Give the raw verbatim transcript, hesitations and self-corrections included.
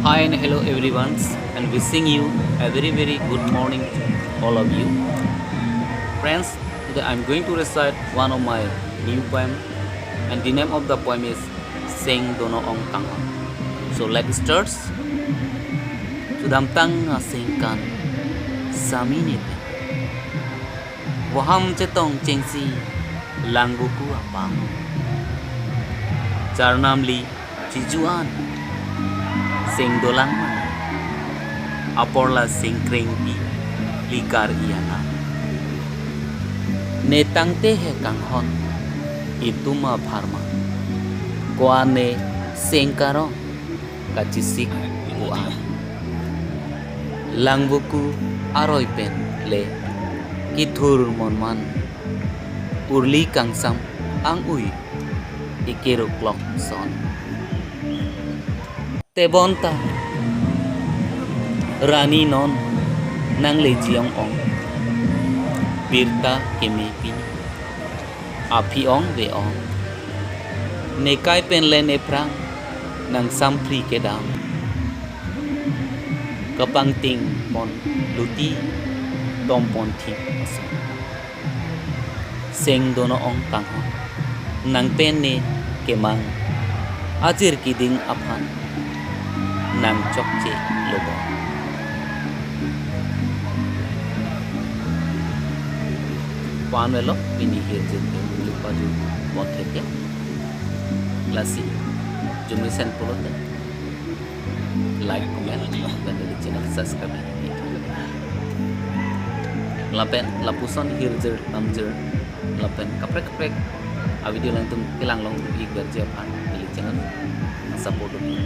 Hi and hello everyone, and wishing you a very very good morning to all of you. Friends, today I'm going to recite one of my new poem, and the name of the poem is Seng Dono Ong Kanghon. So let's start. Sudamtang asengkan sami ne pen, voham chetong chengsi langvoku apang. Charnamli chijuan seng dolang mana, apor la seng krengpi likar iana. Ne tangte he kanghon itum apharman, ko-an ne seng karong kachisik ko-an. Langvoku aroi pen le kithur monman, urli kangsam ang-ui ikeruk lok son. Tebonta rani non nangleji ong-ong, birta keme pini aphi ong ve ong. Nekai pen le nephrang nangsamphri kedam, kapangting pon luti tom pon thik ason. Seng Dono Ong Kanghon, nang pen ne kemang ajir kiding aphan nang chokche lobon. Ko-an velo pini hirjir ke mungli paju wangkhe ke. Lasi jumri sen pulote like, comment, lapen neli channel subscribe. Lapen lapuson hirjir, namjir, lapen kaprek kaprek a-video alangtum kelang long ik verji aphan neli channel nang support dun.